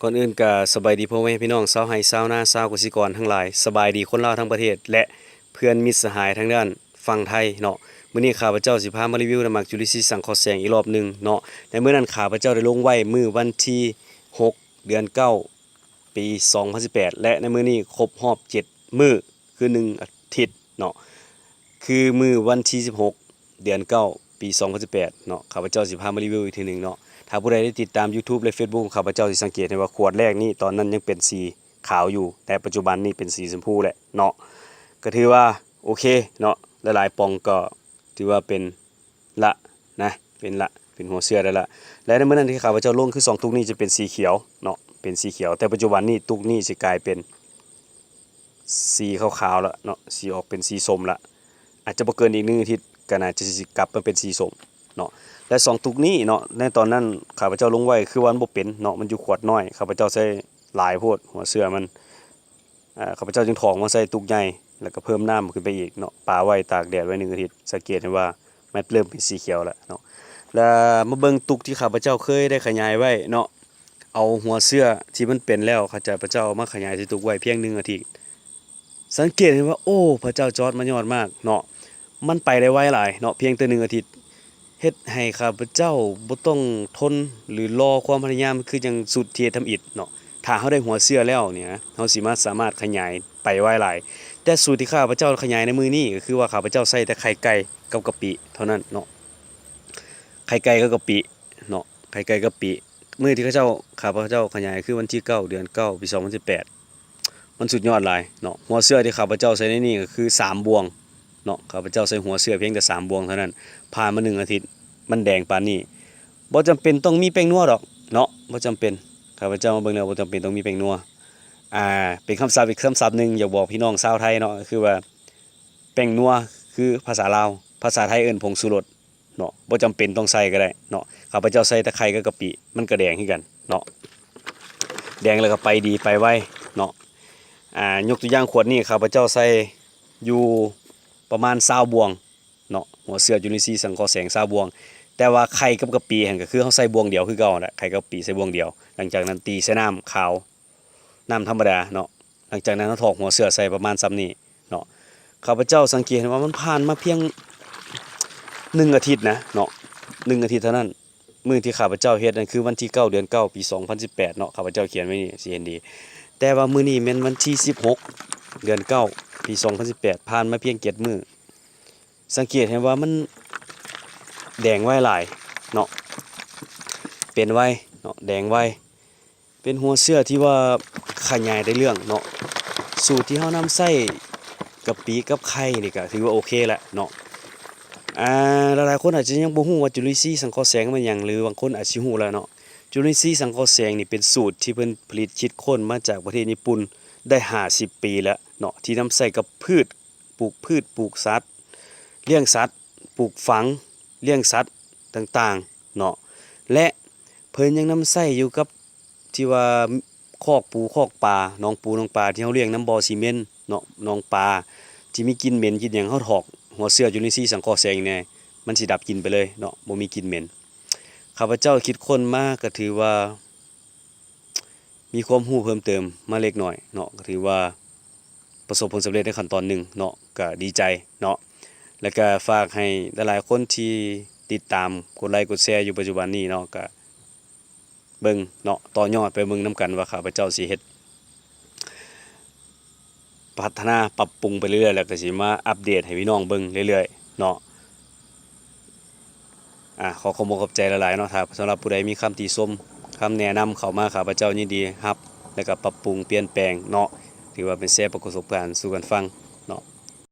ກ່ອນອື່ນກໍສະບາຍດີພໍ່ແມ່ພີ່ນ້ອງຊາວໄຮ່ຊາວນາ ຊາວກະສິກອນທັງຫຼາຍ, ສະບາຍດີຄົນລາວທັງປະເທດ ແລະ ເພື່ອນມິດສະຫາຍທາງດ້ານຝັ່ງໄທເນາະ. ມື້ນີ້ຂ້າພະເຈົ້າຊິພາມາຣີວິວນ້ຳໝາກຈຸລິນຊີສັງເຄາະແສງອີກລອບໜຶ່ງເນາະ. ໃນມື້ນັ້ນຂ້າພະເຈົ້າໄດ້ລົງໄວ້ມື້ວັນທີຫົກ ເດືອນເກົ້າ ປີສອງພັນສິບແປດ ແລະ ໃນມື້ນີ້ຄົບຮອບເຈັດມື້ ຄືໜຶ່ງອາທິດເນາະ, ຄືມື້ວັນທີສິບຫົກ ເດືອນເກົ້າ ປີສອງພັນສິບແປດເນາະ. ຂ້າພະເຈົ້າຊິພາມາຣີວິວອີກເທື່ອໜຶ່ງເນາະ. ຖ້າຜູ້ໃດໄດ້ຕິດຕາມ YouTube ແລະ Facebook ຂອງຂ້າພະເຈົ້າ ຊິສັງເກດເຫັນວ່າຂວດແລກນີ້ຕອນນັ້ນຍັງເປັນສີຂາວຢູ່, ແຕ່ປັດຈຸບັນນີ້ເປັນສີຊົມພູແລ້ວເນາະ. ກໍຖືວ່າໂອເຄເນາະ, ຫຼາຍໆປ່ອງກໍຖືວ່າເປັນ ລະນະ ເປັນລະ ເປັນຫົວເຊື້ອໄດ້ລະ. ແລະ ໃນມື້ນັ້ນທີ່ຂ້າພະເຈົ້າລົງ ຄືສອງຕຸກນີ້ຈະເປັນສີຂຽວເນາະ, ເປັນສີຂຽວ, ແຕ່ປັດຈຸບັນນີ້ຕຸກນີ້ຊິກາຍເປັນສີຂາວໆລະເນາະ, ຊິອອກເປັນສີສົ້ມລະ. ອາດຈະບໍ່ເກີນອີກໜຶ່ງອາທິດ ກໍໜ້າຈະຊິກັບມາເປັນສີສົ້ມເນາະ. ແລະ ສອງຕຸກນີ້ເນາະ, ໃນຕອນນັ້ນຂ້າພະເຈົ້າລົງໄວ້ ຄືວ່າມັນບໍ່ເປັນເນາະ, ມັນຢູ່ຂວດນ້ອຍ, ຂ້າພະເຈົ້າໃຊ້ຫຼາຍໂພດ ຫົວເຊື້ອມັນ. ເອີ ຂ້າພະເຈົ້າຈຶ່ງຖອກມາໃສ່ຕຸກໃຫຍ່ ແລ້ວກໍເພີ່ມນ້ຳຂຶ້ນໄປອີກເນາະ, ປະໄວ້ຕາກແດດໄວ້ໜຶ່ງອາທິດ, ສັງເກດເຫັນວ່າມັນເລີ່ມເປັນສີຂຽວແລ້ວເນາະ. ແລ້ວມາເບິ່ງຕຸກທີ່ຂ້າພະເຈົ້າເຄີຍໄດ້ຂະຫຍາຍໄວ້ເນາະ, ເອົາຫົວເຊື້ອທີ່ມັນເປັນແລ້ວ ຂ້າພະເຈົ້າເອົາມາຂະຫຍາຍໃສ່ຕຸກໄວ້ພຽງໜຶ່ງອາທິດ, ສັງເກດເຫັນວ່າ ໂອ້ ພະເຈົ້າຈອດມາຍອດມາກເນາະ, ມັນໄປໄດ້ໄວຫຼາຍເນາະ, ພຽງແຕ່ໜຶ່ງອາທິດ ເຮັດໃຫ້ຂ້າພະເຈົ້າບໍ່ຕ້ອງທົນ ຫຼື ລໍຄວາມພະຍາຍາມ ຄືຈັ່ງຊຸດທີ່ເຮັດທຳອິດເນາະ. ຖ້າເຮົາໄດ້ຫົວເຊື້ອແລ້ວນີ້ນະ, ເຮົາຊິມາສາມາດຂະຫຍາຍໄປໄວຫຼາຍ. ແຕ່ສູດທີ່ຂ້າພະເຈົ້າຂະຫຍາຍໃນມື້ນີ້ ກໍຄືວ່າຂ້າພະເຈົ້າໃສ່ແຕ່ໄຂ່ໄກ່ກັບກະປິເທົ່ານັ້ນເນາະ, ໄຂ່ໄກ່ກັບກະປິເນາະ, ໄຂ່ໄກ່ກະປິ. ມື້ທີ່ເຂົາເຈົ້າ ຂ້າພະເຈົ້າຂະຫຍາຍ ຄືວັນທີເກົ້າ ເດືອນເກົ້າ ປີສອງພັນສິບແປດ ມັນສຸດຍອດຫຼາຍເນາະ. ຫົວເຊື້ອທີ່ຂ້າພະເຈົ້າໃສ່ໃນນີ້ກໍຄືສາມບ່ວງເນາະ, ຂ້າພະເຈົ້າໃສ່ຫົວເຊື້ອພຽງແຕ່ສາມບ່ວງເທົ່ານັ້ນ, ຜ່ານມາໜຶ່ງອາທິດ ມັນແດງປານນີ້. ບໍ່ຈຳເປັນຕ້ອງມີແປ້ງນົວດອກເນາະ, ບໍ່ຈຳເປັນ. ຂ້າພະເຈົ້າມາເບິ່ງແລ້ວ ບໍ່ຈຳເປັນຕ້ອງມີແປ້ງນົວ. ອ່າ ເປັນຄຳສັບອີກຄຳສັບໜຶ່ງ ຢາກບອກພີ່ນ້ອງຊາວໄທເນາະ, ກໍຄືວ່າ ແປ້ງນົວຄືພາສາລາວ, ພາສາໄທເອີ້ນຜົງຊູລົດເນາະ, ບໍ່ຈຳເປັນຕ້ອງໃສ່ກໍໄດ້ເນາະ. ຂ້າພະເຈົ້າໃສ່ແຕ່ໄຂ່ກັບກະປິ ມັນກໍແດງຄືກັນເນາະ, ແດງແລ້ວກໍໄປດີໄປໄວເນາະ. ອ່າ ຍົກຕົວຢ່າງຂວດນີ້ ຂ້າພະເຈົ້າໃສ່ຢູ່ປະມານຊາວບ່ວງເນາະ, ຫົວເຊື້ອຈຸລິນຊີສັງເຄາະແສງຊາວບ່ວງ, ແຕ່ວ່າໄຂ່ກັບກະປິຫັ້ນ ກໍຄືເຮົາໃສ່ບ່ວງດຽວຄືເກົ່າຫັ້ນແຫຼະ, ໄຂ່ກັບກະປິໃສ່ບ່ວງດຽວ, ຫຼັງຈາກນັ້ນຕີໃສ່ນ້ຳຂາວ ນ້ຳທຳມະດາເນາະ. ຫຼັງຈາກນັ້ນເຮົາຖອກຫົວເຊື້ອໃສ່ປະມານສ່ຳນີ້ເນາະ. ຂ້າພະເຈົ້າສັງເກດເຫັນວ່າມັນຜ່ານມາພຽງໜຶ່ງອາທິດນະເນາະ, ໜຶ່ງອາທິດເທົ່ານັ້ນ. ມື້ທີ່ຂ້າພະເຈົ້າເຮັດນັ້ນຄືວັນທີເກົ້າ ເດືອນເກົ້າ ປີສອງພັນສິບແປດເນາະ, ຂະເຈົ້າຂຽນໄວ້ນີ້ ຊິເຫັນດີ. ແຕ່ວ່າມື້ນີ້ແມ່ນວັນທີສິບຫົກ ເດືອນເກົ້າ ປີສອງພັນສິບແປດ, ຜ່ານມາພຽງເຈັດມື້. ສັງເກດເຫັນວ່າມັນແດງໄວຫຼາຍເນາະ, ເປັນໄວເນາະ, ແດງໄວ. ເປັນຫົວເຊື້ອທີ່ວ່າຂະຫຍາຍໄດ້ເລື່ອງເນາະ. ສູດທີ່ເຮົານຳໃຊ້ກະປິກັບໄຂ່ນີ້ກະຖືວ່າໂອເຄແລ້ວເນາະ. ອ່າ ຫຼາຍໆຄົນອາດຈະຍັງບໍ່ຮູ້ວ່າຈຸລິນຊີສັງເຄາະແສງແມ່ນຫຍັງ ຫຼື ບາງຄົນອາດຊິຮູ້ແລ້ວເນາະ. ຈຸລິນຊີສັງເຄາະແສງນີ້ເປັນສູດທີ່ເພິ່ນຜະລິດຄິດຄົ້ນມາຈາກປະເທດຍີ່ປຸ່ນໄດ້ຫ້າສິບປີແລ້ວເນາະ, ທີ່ນຳໃຊ້ກັບພືດ ປູກພືດ ປູກສັດ ລ້ຽງສັດ ປູກຝັງ ລ້ຽງສັດຕ່າງໆເນາະ. ແລະ ເພິ່ນຍັງນຳໃຊ້ຢູ່ກັບ ທີ່ວ່າຄອກປູຄອກປາ ໜອງປູໜອງປາ ທີ່ເຮົາລ້ຽງນຳບໍ່ຊີເມັນເນາະ, ໜອງປາທີ່ມີກິ່ນເໝັນກິ່ນຫຍັງ ເຮົາຖອກຫົວເຊື້ອຈຸລິນຊີສັງເຄາະແສງແດ່ ມັນຊິດັບກິ່ນໄປເລີຍເນາະ, ບໍ່ມີກິ່ນເໝັນ. ຂ້າພະເຈົ້າຄິດຄົ້ນມາກໍຖືວ່າມີຄວາມຮູ້ເພີ່ມເຕີມມາເລັກນ້ອຍເນາະ, ກໍຖືວ່າ ປະສົບຜົນສຳເລັດໃນຂັ້ນຕອນໜຶ່ງເນາະ, ກະດີໃຈເນາະ. ແລ້ວກະຝາກໃຫ້ຫຼາຍໆຄົນທີ່ຕິດຕາມ ກົດໄລກົດແຊຢູ່ປັດຈຸບັນນີ້ເນາະ, ກະເບິ່ງເນາະ, ຕໍ່ຍອດໄປເບິ່ງນຳກັນວ່າຂ້າພະເຈົ້າຊິເຮັດ ພັດທະນາປັບປຸງໄປເລື້ອຍໆ ແລ້ວກະຊິມາອັບເດດໃຫ້ພີ່ນ້ອງເບິ່ງເລື້ອຍໆເນາະ. ອາ ຂໍຂອບອົກຂອບໃຈຫຼາຍໆເນາະ. ຖ້າສຳລັບຜູ້ໃດມີຄຳຕິຊົມ ຄຳແນະນຳເຂົ້າມາ ຂ້າພະເຈົ້າຍິນດີຮັບ ແລ້ວກໍປັບປຸງປ່ຽນແປງເນາະ. ຖືວ່າເປັນແຊປະສົບການສູ່ກັນຟັງເນາະ.